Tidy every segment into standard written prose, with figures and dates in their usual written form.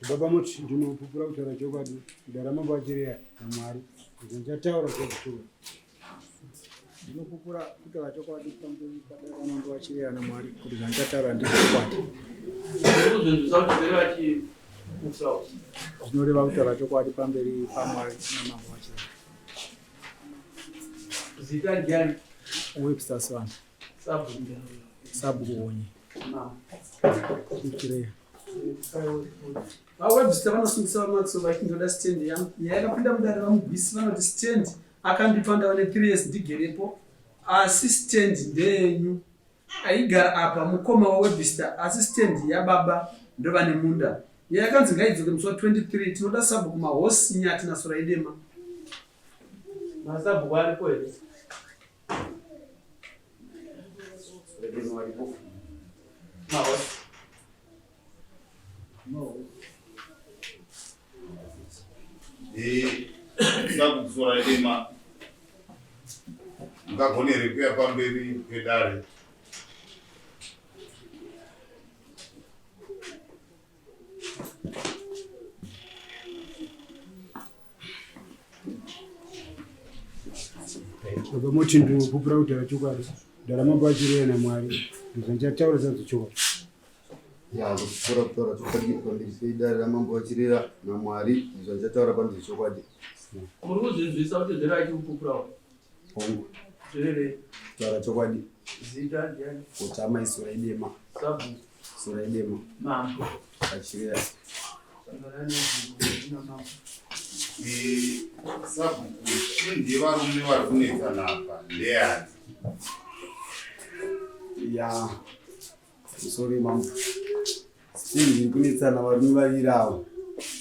Baba muti ndinopupura kutaura chokwadi ndarama vachireya naMwari izvo ndichataura chokwadi. Ndinopupura kutaura chokwadi pamberi padarama vachireya naMwari kuti zvandichataura ndezvokwadi. Zvinoreva kutaura chokwadi pamberi paMwari namambo vachireya. Zita ndiani? Webster Swana. Sabhuku. Sabhuku Honye. Chireya. VaWebster vanosungisa VaMatso vachiti ndoda stand yangu. Nyaya yakapinda mudare VaMugwisi vanoti stand akandipa ndava ne3 years ndigerepo asi stand ndeyenyu. Aigara apa mukoma waWebster asi stand yababa ndovane munda. Nyaya yakanzi ngaidzoke musi wa 23 tinoda sabhuku Mahosi Nyati naSoraidema. Masabhuku aripo here? Sakusora dema mungagone here kuya pamberi pedare? Baba moti ndinopupura kutaura chokwadi ndarama kwachireva naMwari ndizvandichataura sadzo chokwadi. Ya ndopupura kutaura chokwadi pamberi pedare ramambo vachirera naMwari ndizvandichataura pamberi chokwadi. Muri kuzvinzwisa kuti zvere achikupupurawo? Hongu. Zvirevei? Kutaura chokwadi. Zita ndiani? Kutama isura idema. Sabhuku. Sura idema. Mambo. Achirera. Sabhuku chindi varume vari kunetsana apa ndeyani? Ya. Sorry mambo. Steve iri kunetsana varume vaviri ava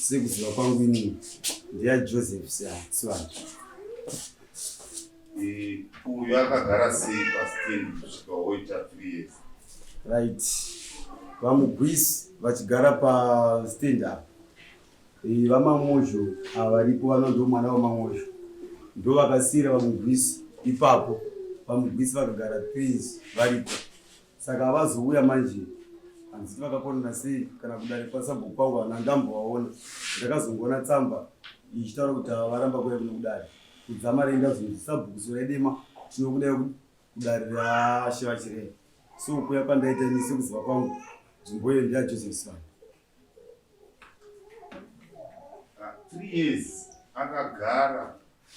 sekuziva kwangu inini ndeya Joseph Sibanda. Uyu akagara sei pastand kusvika woita 3 years? Right. VaMugwisi vachigara pastand apa. VaMamozho ava varipo vano ndo mwana waMamozho. Ndo vakasiira VaMugwisi ipapo. VaMugwisi vakagara 3 years varipo. Saka vazouya manje hanziti vakakonana sei kana kudare kwasabhuku kwangu havana ndambovaona. Ndakazongoona tsamba ichitaura kuti ava varamba kuuya kuno kudare. Kudzamara ndazonzi sabhuku Soraidema tinokudai kudare raShe VaChireya. So kuya kwandaita ini sekuziva kwangu nzvimbo iyo ndeyaJoseph Sibanda. 3 years akagara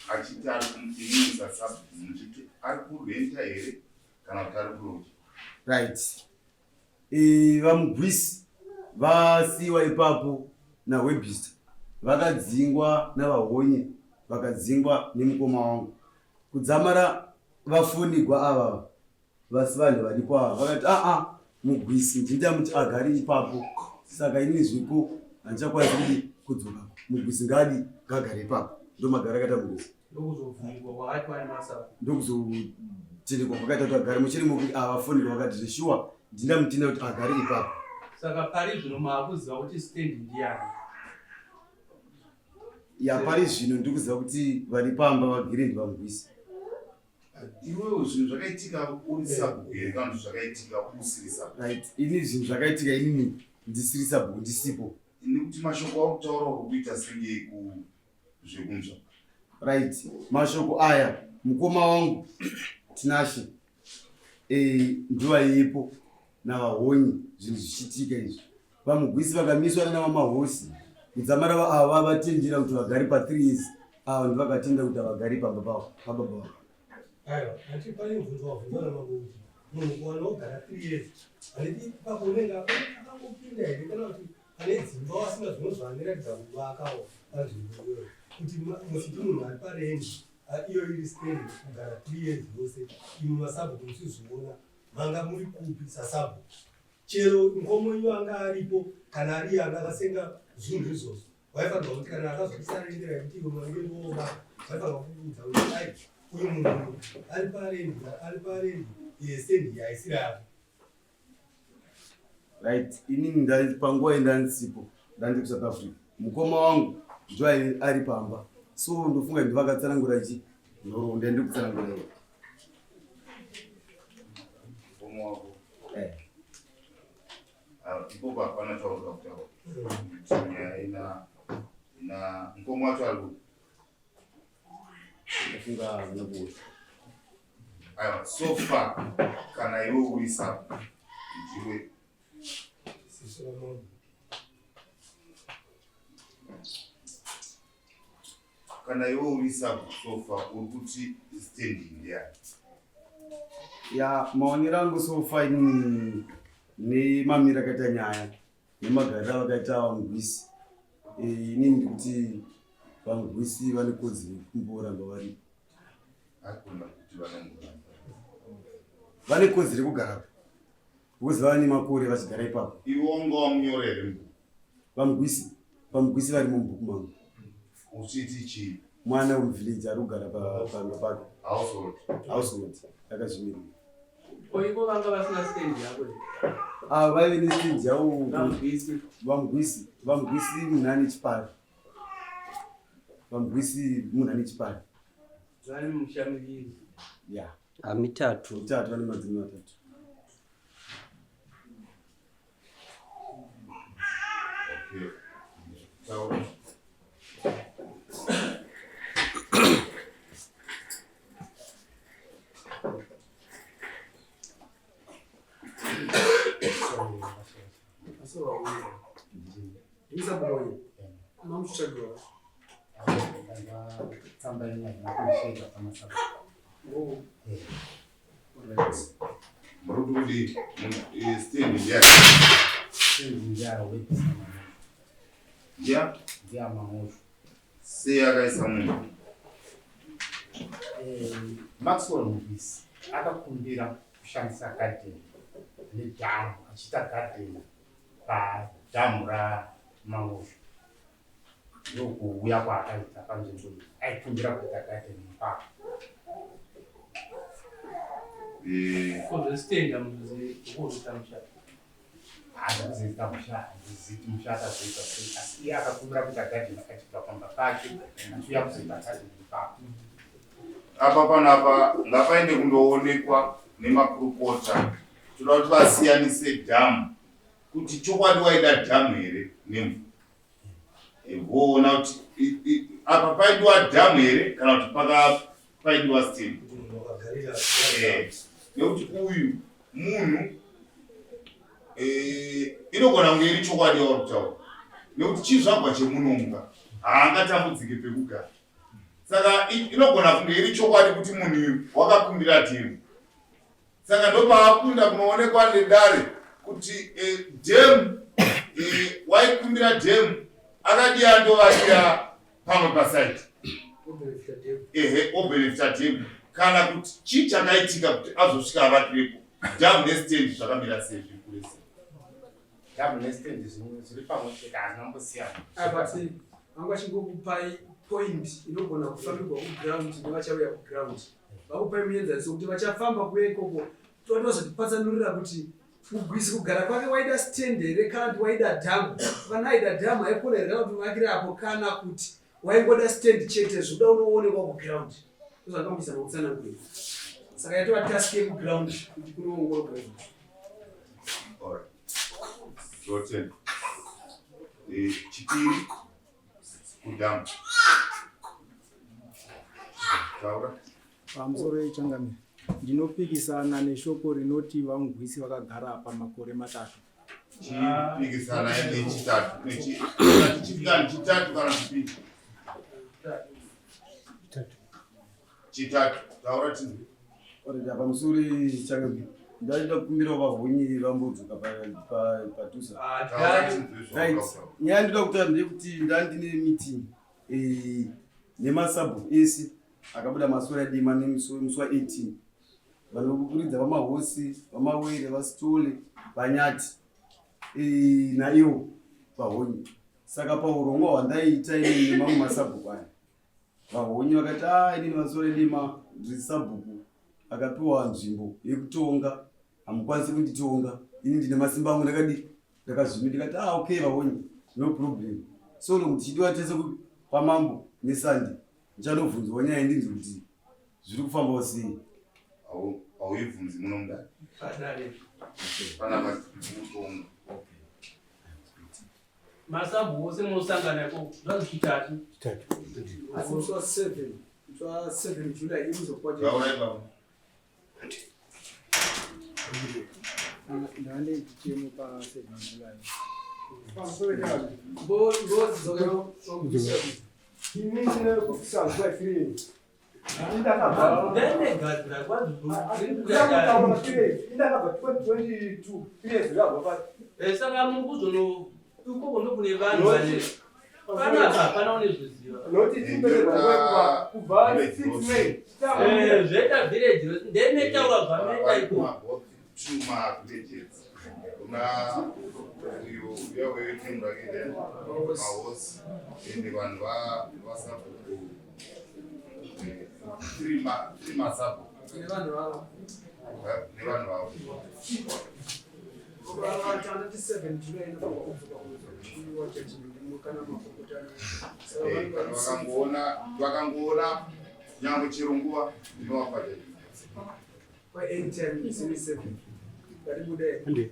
achiti ari kumuimisa sabhuku muchiti ari kurenta here kana kuti ari kuroja right e, vamugwisi vasiiwa ipapo nawebster vakadzingwa navahonye vakadzingwa nemukoma wangu kudzamara vafonigwa ava vasi vanhu varipo ava vakati aa mugwisi ndindamuti agare ipapo saka inini zvipo handichakwanisi kudi kudzoka mugwisi ngadi ngagare ipapo ndomagara akaita mugwisi ndokuzotendekwa kwakaita kuti agare muchiri mokuti avafonirwa ah, vakati zveshuwa ndindamutinda kuti agare ipapo saka pari zvino maakuziva kuti stand ndiyani ya pari zvino ndiri kuziva kuti vari pamba vagire ndivamugwisi iwewe zvinhu zvakaitika uri sabhuku here kana kuti zvakaitika usiri sabhuku right ini zvinhu zvakaitika inini ndisiri sabhuku ndisipo nekuti mashoko auri kutaura uri kuita senge zvekunzwa right mashoko aya mukoma wangu Tinashe eh, ndovaipo navahonyi zvinhu zvichiitika izvi vamugwisi vakamiswa navamahosi kudzamara ava vatendera kuti vagare pa 3 years ava ndivakatenda kuti havagari pamba pavo pababa vavo Aiwa, hanti pane mubvunzo wabvunzwa namambo kuti munhu kuwana wogara 3 years handiti ipapo unenge akangopinda here kana kuti Ane dzimba wasina zvimwe zvaanoratidza kuvakawo panzvimbo iyoyo kuti musiti munhu ari parendi iyo iri stand kugara 3 years yose imwe masabhuku muchizviona manga muri kupi sasabhuku chero mukoma wenyu anga aripo kana ariye anga akasenga zvinhu izvozvo waifanirwa kuti kana akazosarendera yekuti iwe mange ndova waifanirwa kukuudza kuti ai uyu munhu ari parendi ari parendi yestendi yaisiri yako Right, inini ndai panguva iyi ndandisipo, ndandi kuSouth Africa. Mukoma wangu ndiye ari pamba. So ndofunga ndivakatsanangura ichi nhoroondo yandiri kutsanangura iyi. Mukoma wako. Eh. Ah, ipopo hapana chauri kutaura. Nyaya Mukoma wacho ari kupi? Ndafunga havana kuuya. Aiwa, so far kana iwe uri sabhuku ndiwe kana iwe uri sabhuku so far uri kuti stand ndeyani? Ya, maonero angu so far inini nemamiro akaita nyaya nemagariro avakaita vamugwisi eh, inini ndikuti vamugwisi vane kodzero yekumboramba varipo. Vane kodzero yekugarapo because vava nemakore vachigara ipapo. Iwe wanga wamunyora here mubhuku? Vamugwisi, vamugwisi vari mubhuku mangu. Uchiti chii? Mwana wemuvillage ari kugara pamba pake. Household. Household yakazvimirira. Ko ivo vanga vasina stand yavo here? Ah, vaive nestand yavo. Vamugwisi. Vamugwisi, vamugwisi munhu ane chipari. Vamugwisi munhu ane chipari. Vane musha miviri. Yeah. Ah, mitatu. Mitatu vane madzimai matatu. Okay. Taura. Muri kuti kudii? Stand ndiya. Ndiya? Sei akaisa munhu? Maxwell Mugwisi akakumbira kushandisa gadheni nedhamu achiita gadheni padhamu raMangozho ndokuuya kwaakaita panzvimbo iyi aikumbira kuita gadheni ipapo. Ko zvesitendi hamuzozivi musha? Handikuzoita musha, handizivi kuti musha akazoita sei asi iye akakumbira kuita gadheni achibva pamba pake achiuya kuzoita gadheni ipapo. Apa panapa ngapaende kundoonekwa nemakurukota toda kuti vasiyanise dhamu kuti chokwadi waida dhamu here nemvura eh, voona kuti apa paidiwa dhamu here kana kuti paka paidiwa steam eh, nekuti uyu munhu eh, inogona kunge iri chokwadi yauri kutaura nekuti chizvagwa chemunomuka haangatambudzike pekugara saka inogona kunge iri chokwadi kuti munhu uyu wakakumbira dhemu saka ndopaakunda kunoonekwa nedare kuti eh, dhemu eh, waikumbira dhemu akadii andovakira pamwe pasaiti ehe obenefita dhemu kana kuti chii chakaitika kuti azosvika avakirepo dhamu nestand zvakamira sei zviri kure sei Dhamu nestand zviri pamwe chete hazvina kumbosiyana. Ah, but vanga vachingokupai point inogona kufambirwa kuground nevachauya kuground vakupai muenzaniso kuti vachafamba kuuya ikoko totozotipatsanurira kuti mugwisi kugara kwake waida stand here kana kuti waida dhamu kana aida dhamu aikona here kana kuti vakire apo kana kuti waingoda stand chete zvoda unoonekwa kuground ndozvandinokuisa makutsanangurira saka yatova task yekuground kuti kunoongororwa izvozvo Roten. Eh, chipiri kudhamu. Taura. Pamusoro yechangamire, ndinopikisana neshoko rinoti VaMugwisi vakagara apa makore matatu. Chipikisana nechitatu. Chitatu kana chipiri? Chitatu. Taura tinzwe. Alright, apa musuri changamire. Ndaida kukumbirawo vahonyi vambodzoka padhuze. Taura tinzwe Right. zvauri kutaura. Nyaya ndinoda kutaura ndeyekuti ndandine meeting eh, nemasabhuku ese akabuda masora dima nemusi wa 18 vanokukuridza vamahosi vamawere vasitole vanyati eh, naivo vahonyi saka paurongwa hwandaiita inini nemamwe masabhuku aya Vahonyi vakati ah, inini Masore Dima ndiri sabhuku akapiwa nzvimbo yekutonga, hamukwanisi kunditonga, ini ndine masimba angu ndakadi ndakazvimi. Ndikati ah, okay Vahonyi, no problem. So long tichidiwa tese kwamambo nesande ndichanobvunzwa nyaya ndinzwe kuti zviri kufambawo sei. Hauibvunzi muno mudare panapa kutonga. Masabhu ose munosangana ikoko zvazi chitatu. Chitatu. Asi musi wa 7, musi wa 7 July iri kuzopuwa Taurai baba. Ndane chichemo pa 7 July. Bo bo dzokera vamugwisi. Ini ndinokusanzwa three. Ndinegadzira kwanzi Ndakabva ndakabva 2022 three years ndakabva pa Saka muri kuzono ikoko ndokune vanhu vane panapa hapana unezviziva. Noti tipedzerwa kubva 6 May. Eh, zvoita village rose ndemetaura zvamaita ikoko. Tuma villages. Kuna uyo uya weteam rake ndiani? Mahosi. Ende vanhu vasabhuku. Three masabhuku. Nevanhu vavo. Nevanhu vavo. Tandati 7 July inofanirwa kudzoka kuzopiwa judgment kana makokotana. Saka Eh, vanenge kana vari vakangoona nyangwe chero nguva ndinovapa judgment. Kwa anytime isiri 7. Ngatibude. Ande.